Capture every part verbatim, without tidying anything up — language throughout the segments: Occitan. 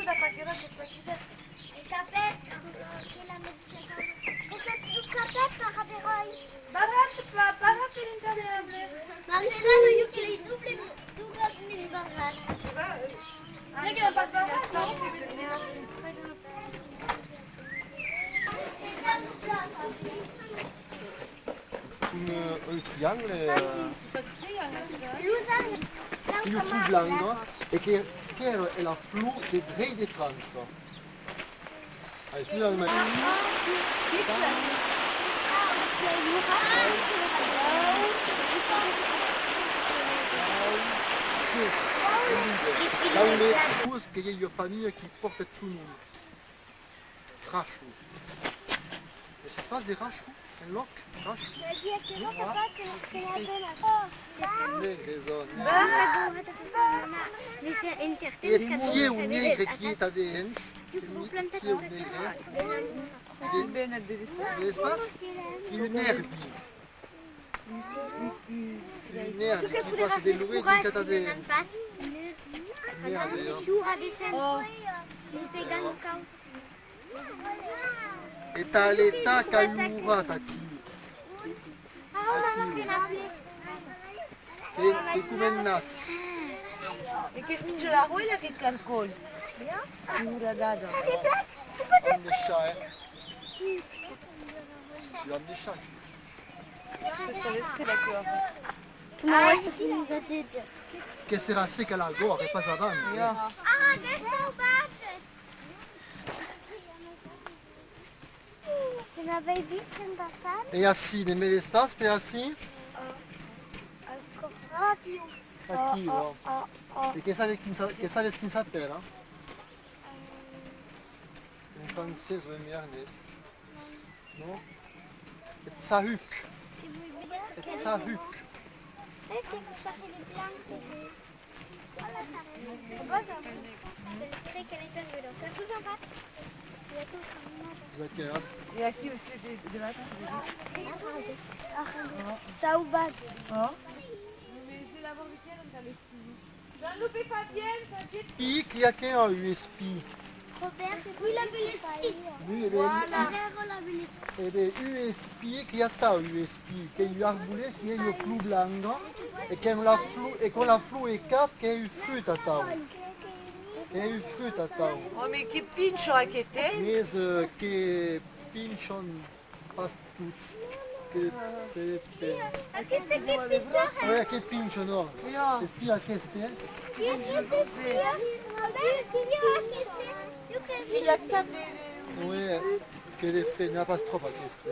Capèt, que la medicina. Capèt, capèt, capèt. Barrat, pa-, barrat per intervenir. Marcela, non, jo que li doble, doble barrat. Crec que la pas barrat, non? Un, un triangle, eh, un triangle blanc, e que, que èra la flor de rei de França. Ai, finalament. Tanben, supose que i a ua familha qui pòrtet son nom. Racho. E se pas de Racho, en lòc, Racho. Negre, zòn. E qui ei un negre qui ei tà dehens? Qui ei un negre? De l'espaç? Qui ei un èrbi. Un èrbi qui passa de luenh dinc tà dehens. Un èrbi, eh? E tà aletar qu'ai un horat aquí. Aquí. E, e com un nas. E que's minja la ruelha, aqueth carcòl? Ua horadada. Vam deishar, eh? Vam deishar. Aquesta vez que la que va fer. Que serà seca l'agòra e pas abans, eh? Ja. Ah, que sauvatges! Que n'avèi vist en passat. E ací, ne medes pas per ací? Aquí, ò. E que sabes quin s'a-, que sabes quin s'apèla? En francés o en bearnés? Non? Eth sahuc. Eth sahuc. Aqueras. E aquí, sauvatge. Ò. Jean-Loup e Fabienne, Fabienne. Espí, que i a qué a un espí? Robert, oui, la belle espí. Oui, e ben, voilà. E ben, un espí, que i a tau un espí, qu'ei un arbolet, qui ei ua flor blanca, e quan la flor, e quan la flor ei cap, qu'ei un frut atau. Qu'ei un frut atau. Ò, mes que pincha aqueth, eh? Mes, eh, que pinchon pas tots. Que, que, que... Aqueste que pincha. Oi, aqueth pincha, non. Espia aqueste, eh? Que i a cap de, de... Oi, que de fe, n'a pas tròp aqueste.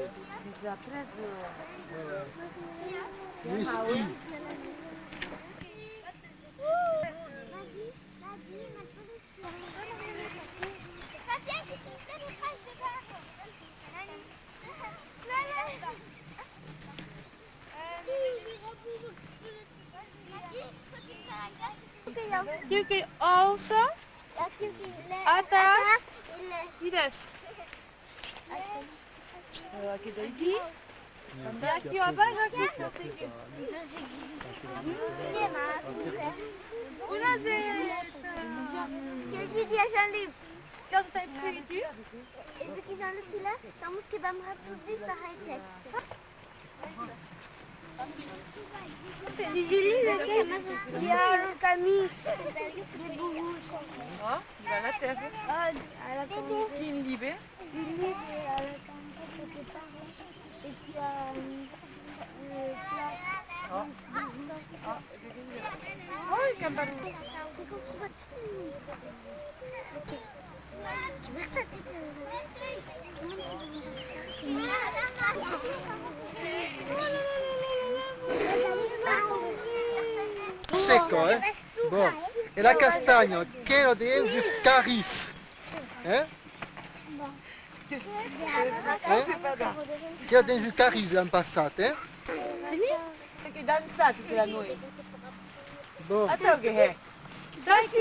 Oi, oi. L'espí. Kiu qu'ei auça, atas, iles. Aquí, aquí, a bas, aquí, non sei qué. Una zeta. Que li disi a Jean-Luc. Qu'as estat escrivit tu? E perque Jean-Luc, il a, tant que vam ratos dins ta high-tech. Si Julie le fait, il y a le Camille de Bourrouche. Oh, il va à la terre. Ah, à la terre. Qui est libé? Il est à la terre quelque part, hein. Et puis, euh, le plat. Oh. Oh, il campa. Seca, eh? Bon. E la castanha, qu'èra dehens un carrís, eh? Eh? Qu'èra dens un carrís l'an passat, eh? Que dança tota la nueit. Bon. Atau que hè. Sasi.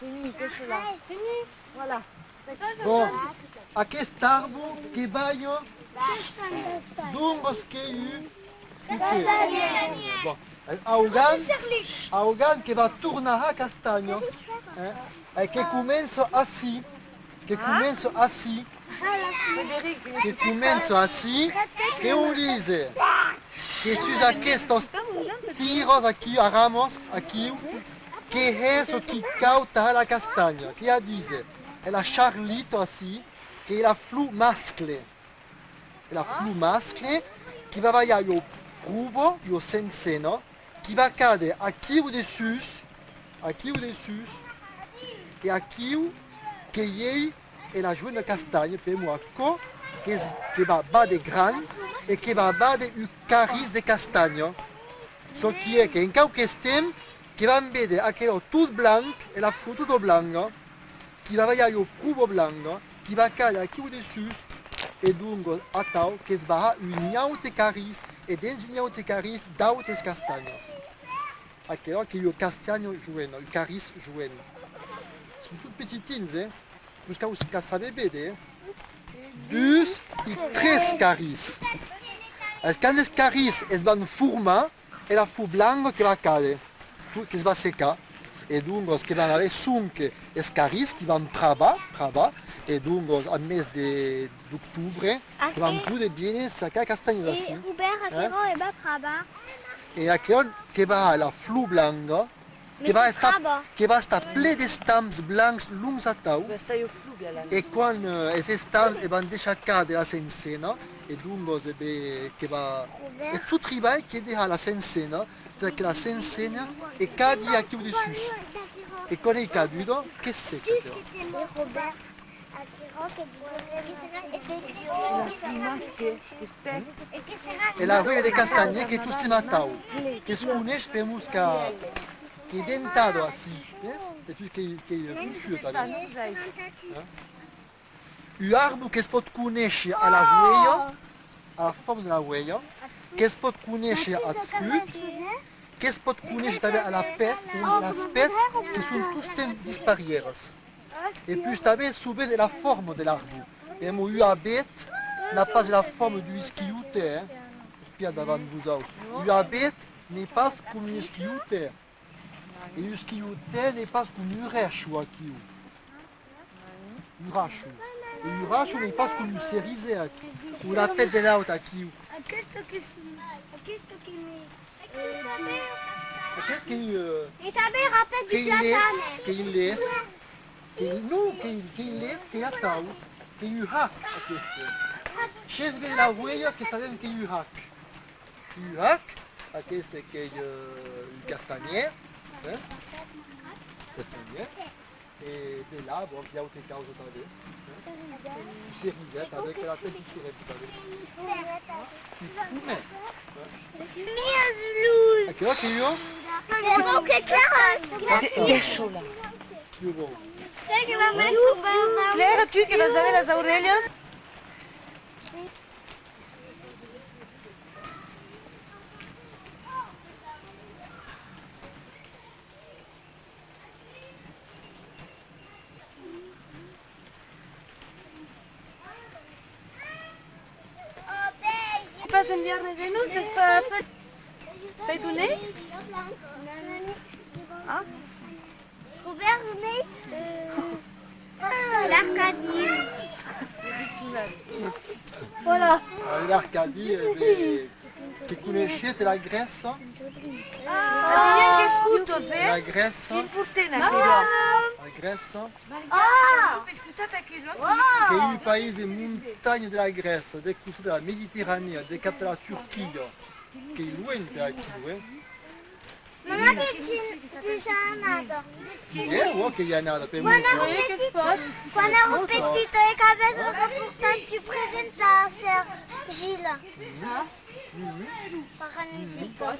Jenny, qu'ei là. Jenny. Voilà. Bon, aqueste arbre que balha d'ombras qu'ei un Bon, es Augan, Augan que va tornar a castanhas, eh? E que comença ací, que comença ací, que comença ací, que vòu díser que sus aquestas tiras aquí, aramas aquí, que hès o qui cau talhar la castanha, que i a díser, e la charlita ací, que i a la flor mascle. E la flor mascle, qui va balhar ua proba, ua sencena, qui va càder aquiu dessús, aquiu dessús, e aquiu que i ei e la joena castanha, pr'amor aquò, qu'es, que va vàder gran e que va vàder un carrís de castanha. Çò qui ei que en quauques temps, que vam véder aquerò tot blanc e la flor tota blanga, qui va balhar ua proba blanga, qui va càder aquiu dessús, e doncas atau que's va har un aute carrís, e dens un aute carrís d'autes castanhas. Aquerò qu'ei ua castanha joena, un carrís joen. Son tot petitins, eh? Pus cau, cau saber véder, eh? Dus e tres carrís. Es quand es carrís es van formar, e la flor blanga que va càder, que's va secar, e doncas que van aver sonque es carrís qui van pravar, pravar, e doncas, ath mes de, d'octobre, que van poder viéner sacar castanhas ací. E Robert, aquerò e va pravar. E aquerò que va har la flor blanga, que va estar, que va estar plen d'estams blancs longs atau. E quan, eh, es estams e van deishar càder la sencena, e doncas, e ben, que va, eth son tribalh qu'ei de har la sencena, tà que la sencena e cadi aquiu dessús. E quan ei caduda, que's seca, aquerò. E la huelha de castanhièr qu'ei tostemp atau, que's coneish pr'amor qu'a, qu'ei dentada ací, ves? E tu qu'ei, qu'ei gruishut tanben. Eh? Un arbo que's pòt conéisher a la huelha, a la forma de la huelha, que's pòt conéisher ath fruit, que's pòt conéisher tanben a la pèth, las pèths que son tostemp disparieras. E puish tanben sovent la forma de l'arbo. Pr'amor un abet n'a pas la forma d'un esquilhotèr, eh? Espiatz davant vosauts. Un abet n'ei pas com un esquilhotèr. E un esquilhotèr n'ei pas com un rèsho aquiu. Un rèsho. E un rèsho n'ei pas com un cerisèr aquiu. O la pèth de l'aut aquiu. Aquesta que son, aquesta que me Aqueth qu'ei, eh, qu'ei lés, qu'ei lés, qu'ei, non, qu'ei, qu'ei lés, qu'ei atau, qu'ei un hac, aqueste. She's ve de la huelha que sabem qu'ei un hac. Qu'ei un hac, aqueste qu'ei, eh, un castanhièr, eh? Castanhièr. E de là, bon, qu'i a auta causa tanben, eh? Un cerisèr tanben, que la pèth d'un cerisèr tanben. Un pomet, eh? Mias luz! Aquerò qu'ei ua? Bon, que Clara, de-, deixa-la. Ua bon. Claire, tu que vas aver las aurelhas? Pas en viernes de nos, es pas, pas, pas donné? Ah. Robert René, euh, l'Arcadie. Voilà. Ah, l'Arcadie, eh ben, que coneishetz la Grècia? Ah, bien qu'escotas, eh? La Grècia. Important, aquerò. La Grècia. Ah! Qu'ei un país de montanha de la Grècia, de costat de la Mediterranèa, de cap de la Turquia, qu'ei luenh per aquiu, eh? Mama, que i soi dejà anada. Ieu, ò, que i a anada, per... Quan èra petita, quan èra petita, e qu'avèm un reportatge present a Sèr Gila. Parlant musical.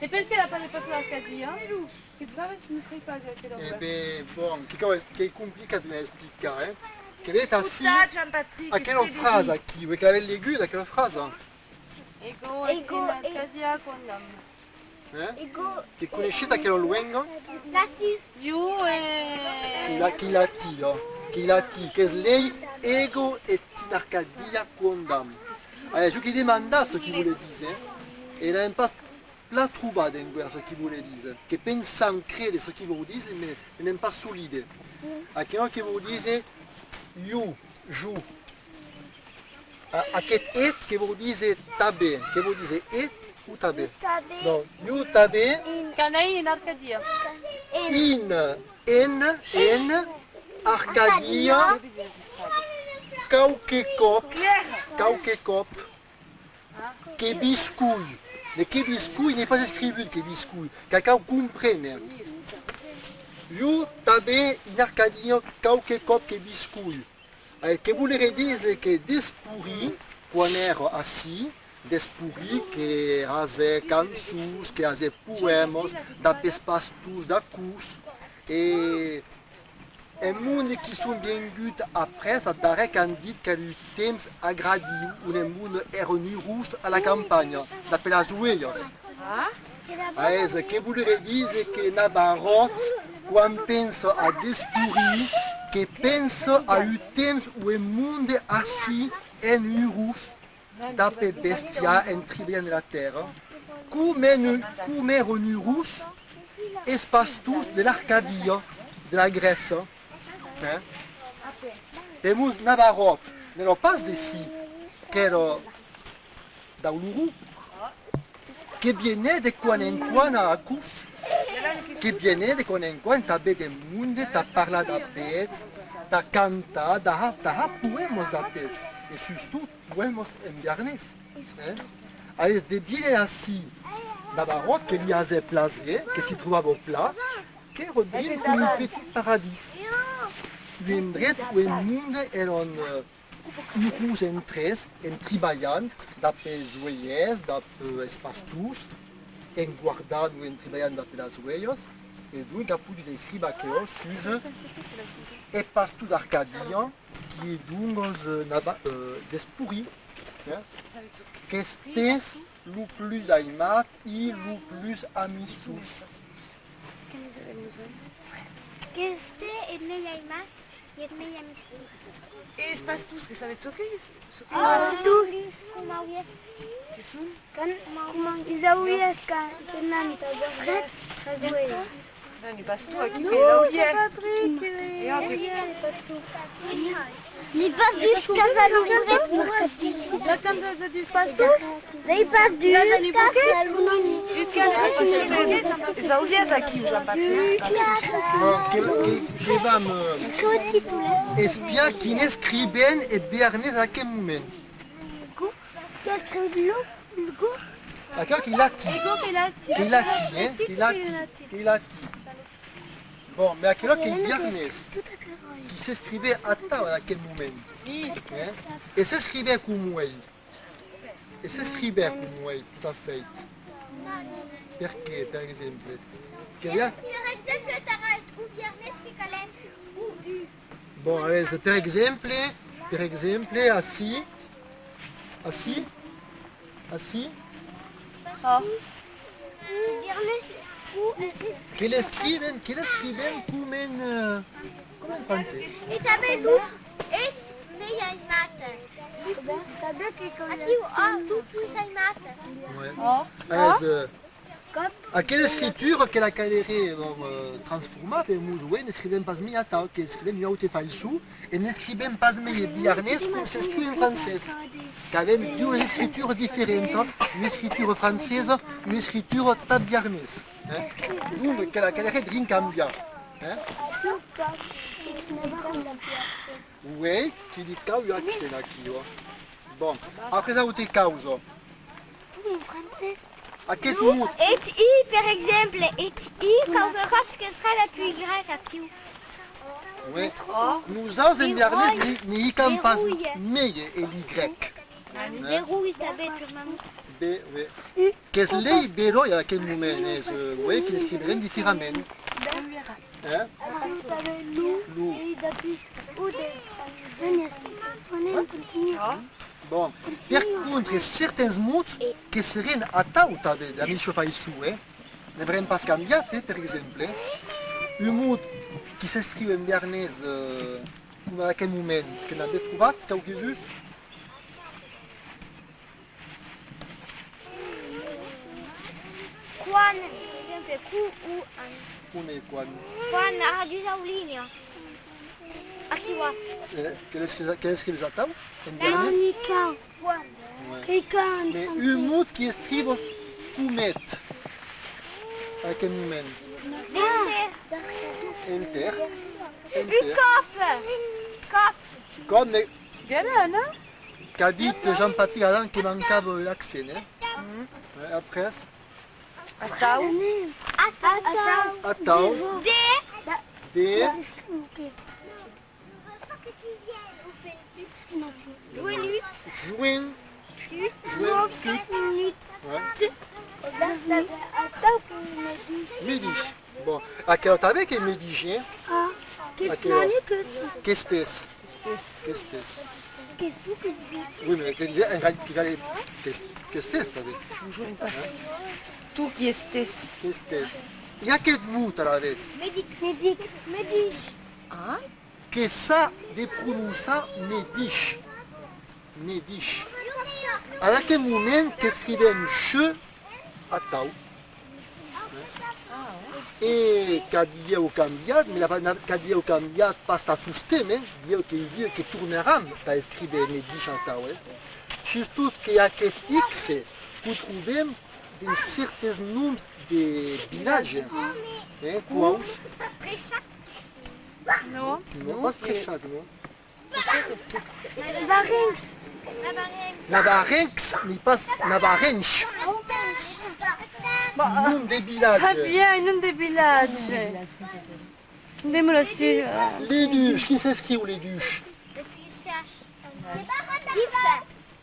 E perqué la pas de passar l'Arcadia? Que sabes, non sai pas de qué. E ben, bon, que, qu'ei complicat de m'explicar, eh? Que ves ací, aquela frasa aquí, que l'avètz legut, aquela frasa? Ego et in Arcadia quondam. Eh? Que coneishetz aquela luenga? Latin. Jo, eh... Qu'ei la, qu'ei latin, ò. Qu'ei latin, qu'es lei ego et in Arcadia quondam. Alè, jo que demandatz çò qui vòle díser, eh? E n'avèm pas plan trobat enqüèra çò que vòle díser. Que pensam créder çò que vòu díser, mès n'èm pas solide. Aquò que vòu díser jo, jo. A-, aqueth et que vòu díser tanben, que vòu díser et o tanben? Tanben. Non, jo tanben. Qu'anèi en Arcadia. En, en, en Arcadia, quauque còp, quauque còp. Que viscoi, mès que viscoi n'ei pas escrivut que viscoi, que cau compréner. Jo tanben en Arcadia quauque còp que viscoi. Eh, que voleré díser que desporí, quan èra ací, desporí que hasè cançons, que hasè poèmas dab es pastors d'Acós, e en monde qui son vienguts après, a darrèr qu'an dit qu'èra un temps agradiu, on en monde èran urós a la campanha, dab las oelhas. Ah, es que voleré díser que Navarròt, quan pensa a desporí, que pensa a un temps on en monde ací èran urós, dab eth bestiar en tribalhant de la tèrra, com èran, com èran urós es pastors de l'Arcadia, de la Grècia, eh? Pr'amor Navarròt n'èra pas d'ací, qu'èra dau Loron, que vienè de quan en quan a Acós, que vienè de quan en quan tà véder monde, tà parlar dab eths, tà cantar, tà har, tà har poèmas dab eths, e sustot poèmas en biarnés, eh? Alavetz, de viéner ací, Navarròt, que li hasè plaser, que s'i trobava plan, qu'èra drin com un petit paradís. Un endret on en monde èran, eh, urós entre eths, en tribalhant, dab es oelhèrs, dab, eh, es pastors, en guardant o en tribalhant dab las oelhas, e donc a podut escríver aquò sus, eh, eth pastor d'Arcadia, qui, donc, eh, Nava-, eh, desporí, eh, qu'estès lo plus aimat e lo plus amistós. Qu'estès eth mei aimat e eth mei amistós. E es pastors, que sabetz çò qu'ei? Çò qu'ei? Pastors, coma oelhèrs. Que son? Quand, coma es oelhèrs que, que n'an tà guardar las oelhas. Non, n'ei pas tu, aquí, qu'ei l'aulhèr. N'ei pas dus qu'as a l'ombret, marcat. La canta de dus pastors? N'ei pas dus qu'as a l'ombret. Es aulhèrs aquí, Jean-Patrick. Bon, que, que, que vam, eh, espiar quin escrivent ei biarnés en aqueth moment. Qui escriu lo, lo? Aquò qu'ei latin. Aquò qu'ei latin. Qu'ei latin, eh? Qu'ei latin. Qu'ei latin. Bon, mès aquerò qu'ei biarnés, qui s'escrivè atau en aqueth moment. Eh? E s'escrivè com uei. E s'escrivè com uei, tot a fèit. Perqué, per exemple? Que i a... Per exemple, tara escriure biarnés que calè un U. Bon, alavetz, per exemple, per exemple, ací, ací, ací, que l'escrivem, que l'escrivem com en, eh, com en francés. E tanben lo, eth mei aimat. Aquiu, oh, lo plus aimat. Ouais. Alavetz, eh, aquela escritura que la caleré, bon, eh, transformar, pr'amor, ouais, n'escrivem pas mei atau, que escrivem un aute faiçon, e n'escrivem pas mei en biarnés com s'escriu en francés. Qu'avem duas escrituras diferentas, ua escritura francesa, ua escritura tà biarnés, eh? Donc, que la caleré drin cambiar, eh? Uei, que li cau un accent aquiu, eh? Bon, après, auta causa. Tot en francés. Aqueth mot. Eth I, per exemple, eth I, quauque còps que serà dab un Y aquiu. Oui. Nosaus, en biarnés, ne, ne hicam pas mei l'Y. Berolh, tanben, turmament. Be, oui. Qu'es lei beròi en aqueth moment, es, eh, oui, que l'escriverem diferament. Eh? Lo. Bon, per contra, certans mots que serén atau tanben, de la meisha faiçon, eh? N'averem pas cambiat, eh, per exemple, eh? Un mot qui s'escriu en biarnés, eh, coma en aqueth moment, que n'avem trobat quauques uns. Q U N. Q U N. Quan? Quan a dus aulinha. Aquí va. Eh, que l'escrivas, que l'escrivas atau? En vernés? Monica. Ouais. Quelqu'un en Mais français. Un mot qui escrivas comet. A aquel moment. Enter. Enter. Un còp. Còp. Còp, mais Qu'a dit Jean-Patrick Adam que mancava l'accent, eh? Ouais, après. Atau. Atau. Atau. De. De. Joenut. Joen. Joenut. Ouais. Medish. Bon, aquela tanben qu'ei medish, eh? Ah, qu'es aquela. Qu'estes. Qu'estes. Qu'es tu que dises? Oui, mais que dises, en réalité, qu'es-, qu'estes, tanben. Tu qui estes. Qu'estes. I a aqueth mot alavetz. Medic. Medic. Medish. Ah? Que s'a de prononçar medish. Medish. En aqueth moment qu'escrivem sh atau. E qu'a dilhèu cambiat, mais la, na, qu'a dilhèu cambiat pas tà tostemps, eh? Dilhèu que, dilhèu que tornaram tà escríver medish atau, eh? Sustot que aqueth X que trobem dens cèrtes noms de vilatges, eh? Quaus? Non, non, pas Preishac, non. Navarrencs. Navarrencs, ni pas navarrencs. Nom de vilatge. Ah bien, nom de vilatge. Nom de monastèr. Ledush, quin s'escriu Ledush?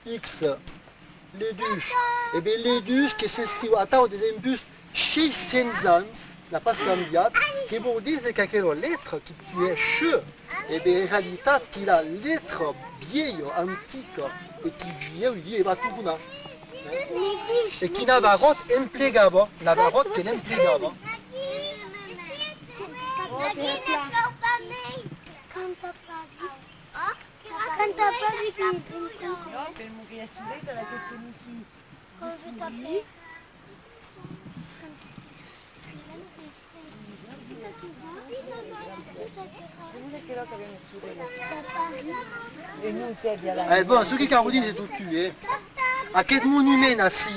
X. Ledush. E ben, Ledush que s'escriu atau desempús sheis cents ans, n'a pas cambiat, que vòu díser qu'aquela letra qui, qui es sh, e ben, en realitat, qu'ei la letra vielha, antica, e qui dilhèu, dilhèu va tornar. E qui Navarròt emplegava, Navarròt que l'emplegava. Canta pas. Canta pas, Vicky. Non, permor que i a solet ad aqueste mossur. Quand je t'appelle. Eh, bon, çò que cau díser totun, eh. Aqueth monument ací,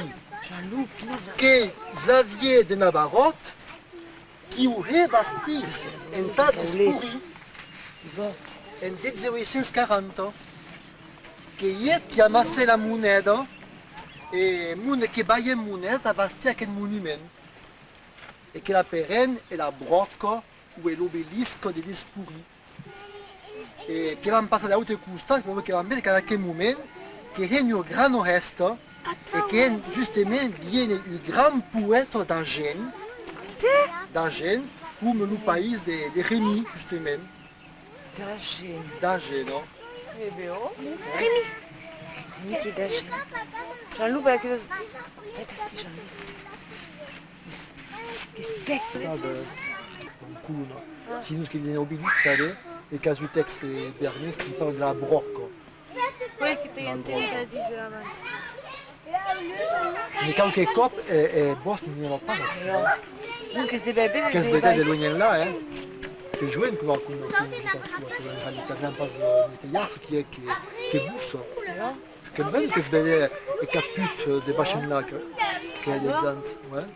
qu'ei Xavier de Navarròt, qui o hè bastir entà desporir en dètz-e-ueit cents quaranta, qu'ei eth qui amassèt la moneda, e monde que balhèt moneda tà bastir aqueth monument, e que l'aperèn era bròca o l'obelisc de desporir. E que vam passar de l'aute costat, que vam véder qu'en aqueth moment que hèn ua grana hèsta, e que hèn justament viéner un gran poèta d'Agen, d'Agen, com lo país de, de Remy, justament. D'Agen. D'Agen, non? E ben, ò. Remy. Remy qu'ei d'Agen. Jean-Loup, ben, que... Tata, si, Jean-Loup. Qu'es, qu'es bèc. Coloma. Sinon, que disen obelisc tanben, e qu'a un tèxte bernés qui parla de la bròca. Oui, que t'ai entendut dire abans. Mais quauque còp, eh, eh, vos n'i èra pas ací. Qu'es vedèr de luenh enlà, eh. Que joen que va com, com, en realitat, n'an pas, eh, de teatro qui ei que, que bossa. Que ben qu'es vedèr, eh, caput, eh, de baish enlà, que, que i a dètz ans, ouais.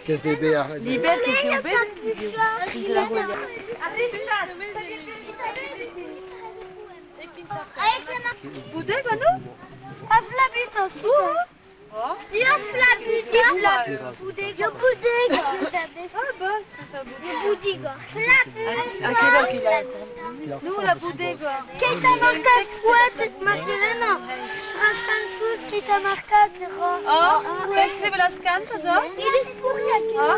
Qu'es de veire. L'ivèrn qu'es de veire, dins la huelha. Bodega, non? A Flabuta, si. Ò? Ua Flabuta. Ua Bodega. Ah, ben, que ça, Bodega. Flabuta. Non, la Bodega. Qu'ei tà marcar eth poèta, Marilena. Las cançons qu'ei tà marcar, que ro-, ò, qu'escrive las cantas, ò? E l'esporia, que... Ò?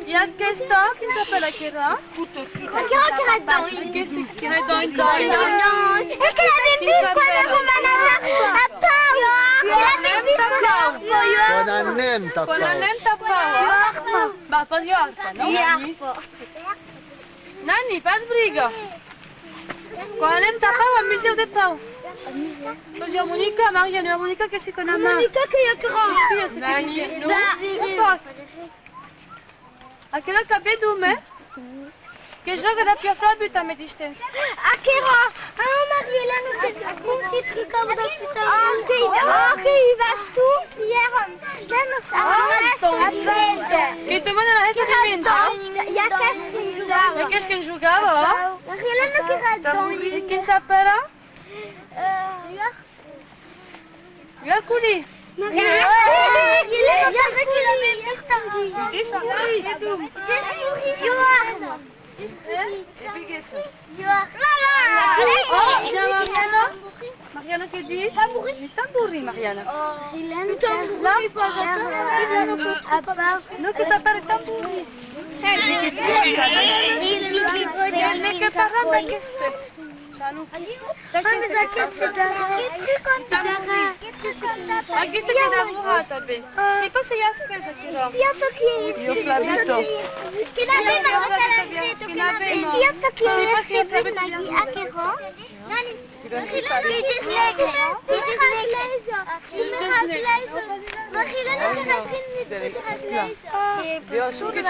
E aquesta, quin s'apèla aquera? Aquera qu'èra dònc. Qu'èra dònc, dònc. Es que l'avem vist quan èram anats a Pau. Quan anem tà Pau. Quan anem tà Pau, ò? Ua arpa. Bah, pas ua arpa, non? Ua arpa. Nani, pas briga. Quan anem tà Pau, au musèu de Pau. Fasi armonica, Mariana, armonica, qu'es aquò, Nana? Armonica, qu'es aquò? Qu'es aquò, qu'es aquò? Aquela qu'a ben dum, eh? Que jòga dab ua flauta, me ditz. Aquera, ah, Marie-Hélène, que, com si trucava dab flauta. Ah, que, ah, que i vas tu, qui èra, que nos a... Que te manda la resta de menjar. I a qu'es que jogava. I a qu'es que jogava, eh? Marie-Hélène, qu'èra donc... E quin s'apèra? Ua coli. Descobrir. Descobrir. Oh, bien, Mariana. Mariana, que ditz? Tamborin. Tamborin, Mariana. Tamborin, pas a part. Non, que s'apèra tamborin. N'ei que parlar d'aqueste. Ah, mes aqueste darrèr. Darrèr. Aqueste que daura tanben. Sei pas se i a çò qu'es aquerò. I a çò qui es. Ua flabuta. Que n'avem a que n'avem. I a çò qui es. Aquerò. Qui desnegre. Qui desnegre. Marie-Hélène, que la trin de la glèisa. Ah, per la sorga.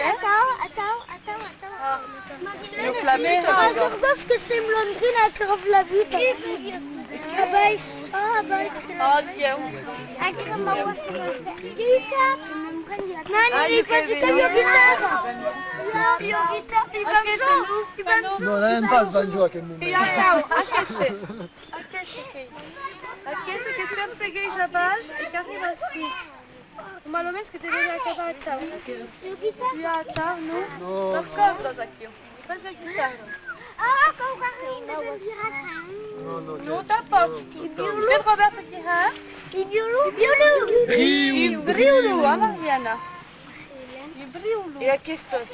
Atau, atau, atau, atau. Lo flamèr. Las orgas que semblan ben aquera flabuta. A baish, a baish. Oh, Dieu. Aquera ma vòstra guitarra. Nani, li passa que ua guitarra. Ua guitarra, li banjo, li banjo. Non, n'avem pas banjo aquel moment. E atau, aqueste. Aqueste que, aqueste que persegueish aval e qu'arriba ací. Coma lo mes que te vene acabar atau. Ua atau, non? Non. Las còrdas aquiu. Pas la guitarra. Ah, cau carregar de virar. Non, non, non, tanpòc. Non, non. Es que Robert se queja? Li violon. Violon. Briu. Briu, ah, Mariana. Li briu. E aquestas?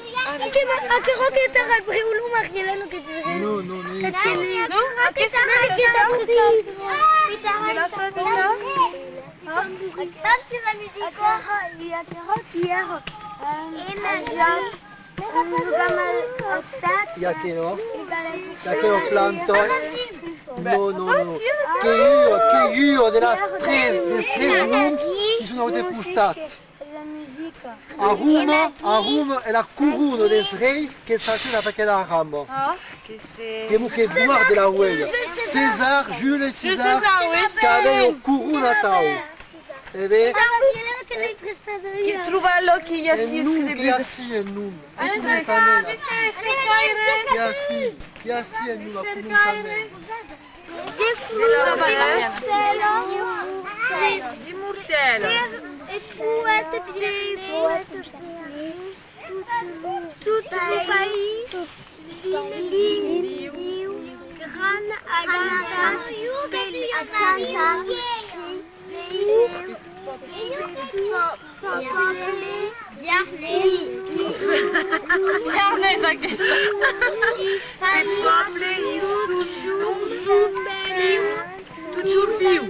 Aquera, aquera que tara el briu, Marie-Hélène, que disiá. Non, non, non. Non, aquesta que tara truca. De la flabuta. Aquera, i a aquera qui èra, eh, un jam, un jam al estat. I a aquera, i a aquera planta. Non, non, non. Que ua, que ua de las tres, des tres noms qui son a l'aute costat. Aroma, aroma, e la corona des reis que s'assèla a aquela ramba. Ah, que se... Pr'amor que guarde la huelha. César, Jules César, qu'avèn ua corona atau. E ben, que troba lo qui i a ací escrebut. Ací, un nom. Qui a ací, qui a ací un nom a començament. De flors, de mortèla, de mortèla. E poèta pirenés, tot lo país, liu, liu, gran, agantat, bèl, agantat, liu, liu, Biarnés, aquesta. Pòble, i son totjorn viu. Totjorn viu.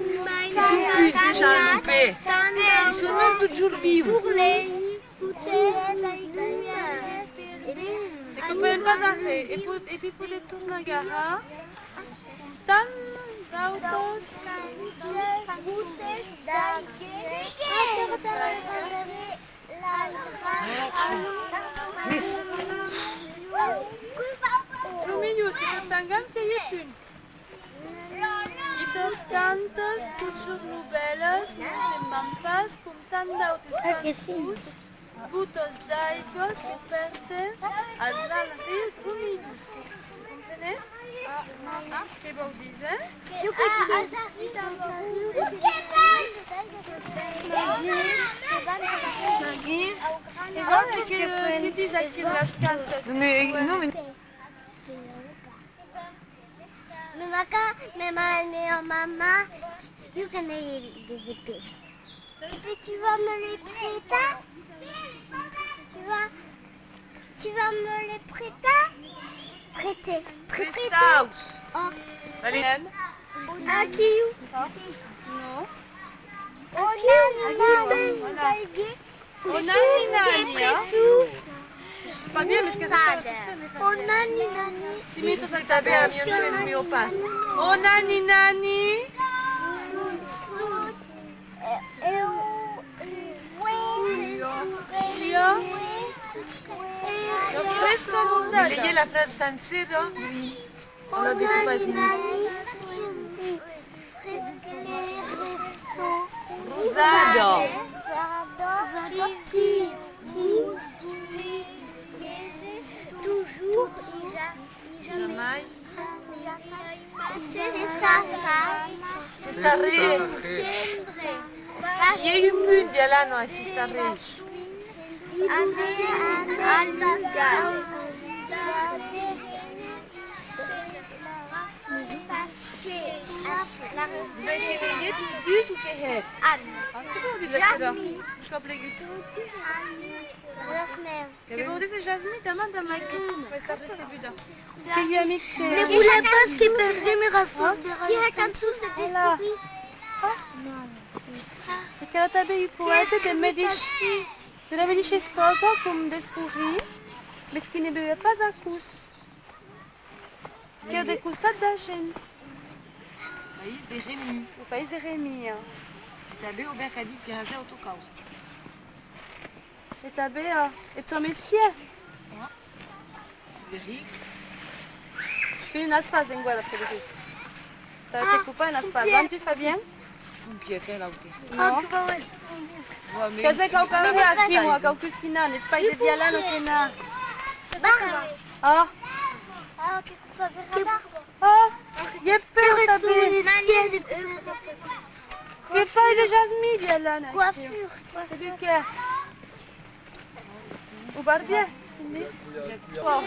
Qui son pus, dejà, non, pè. I son non totjorn viu. E que podem pas arré, e po-, e pi podem tornar garar tant d'autas gotas d'aiga. Mes, lo milhor, que s'estangam, que i a un. E sas cantas, totjorn novèlas, non se'n van pas, com tant d'autes cançons, gotas d'aiga se pèrden al gran riu Dromilhós. Comprenetz? Que vòu díser? Ah, que, que ditz aquí las cantas? Non, mais, non, mais... Me maca, me ma-, me mama, jo que n'ai des épées. Et puis tu vas me les prêter ? Tu vas, tu vas me les prêter ? Prêter, prêter. Prestau. Oh. Allez. Aquí. Non. Oh, non, non, non. Voilà. On a une année, hein. Pas bien, mas que... Rosada. O nani nani. Si, mas tu sai tanben, a mi, o nani nani. O nani nani. Fresca rosada. Lei la frasa sancèra. Ara, de tu pas mi. Rosada. Rosada. Toujours. Jamai. Sense fam. Sense res. I a un mut de l'an, sense res. Al... Vos ai escrivut dus o qué hèt? An. Ah, que vau díser aquerò? Jasmin. Qu'ei plegut. Jasmin. Que vau díser Jasmin, ta man, ta man, que vau estar recebuda. Que i a amic que... Ne volia pas que perdem era sòrt. Quina cançon se descobrir. E qu'èra tanben un poèta de medish, de la medisha escòla com Descobrir, mes qui ne veiá pas a cos. Qu'èra de costat d'Agen. País de Remi. Lo país de Remi, eh. E tanben Aubert qu'a dit que hasè autocaus. E tanben, eh, eth sòn mestièr. Frederic. Tu n'as pas d'enguèra, Frederic. T'as été coupé, n'as pas. Hein, tu, Fabien? Pompièr, qual aute? Non. Qu'as quauqu'un aquiu, quauqu'un que n'a, n'es pas de Dialana que n'a. Barba. Ah. Ah, que copa per la barba. Ah, i a per tanben. Que fai de Jasmin, Dialana? Coiffure. E de qué? O barbièr? Bon.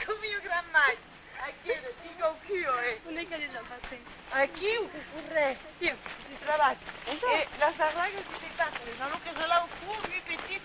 Coma ua gran mair, aquera, tinc au cul, eh. On ei que dejà, Patrick? Aquiu, o corrèr. Aquiu. Si trabalh. E las arragas de te casa, les anòques a l'au cul, ui, petit,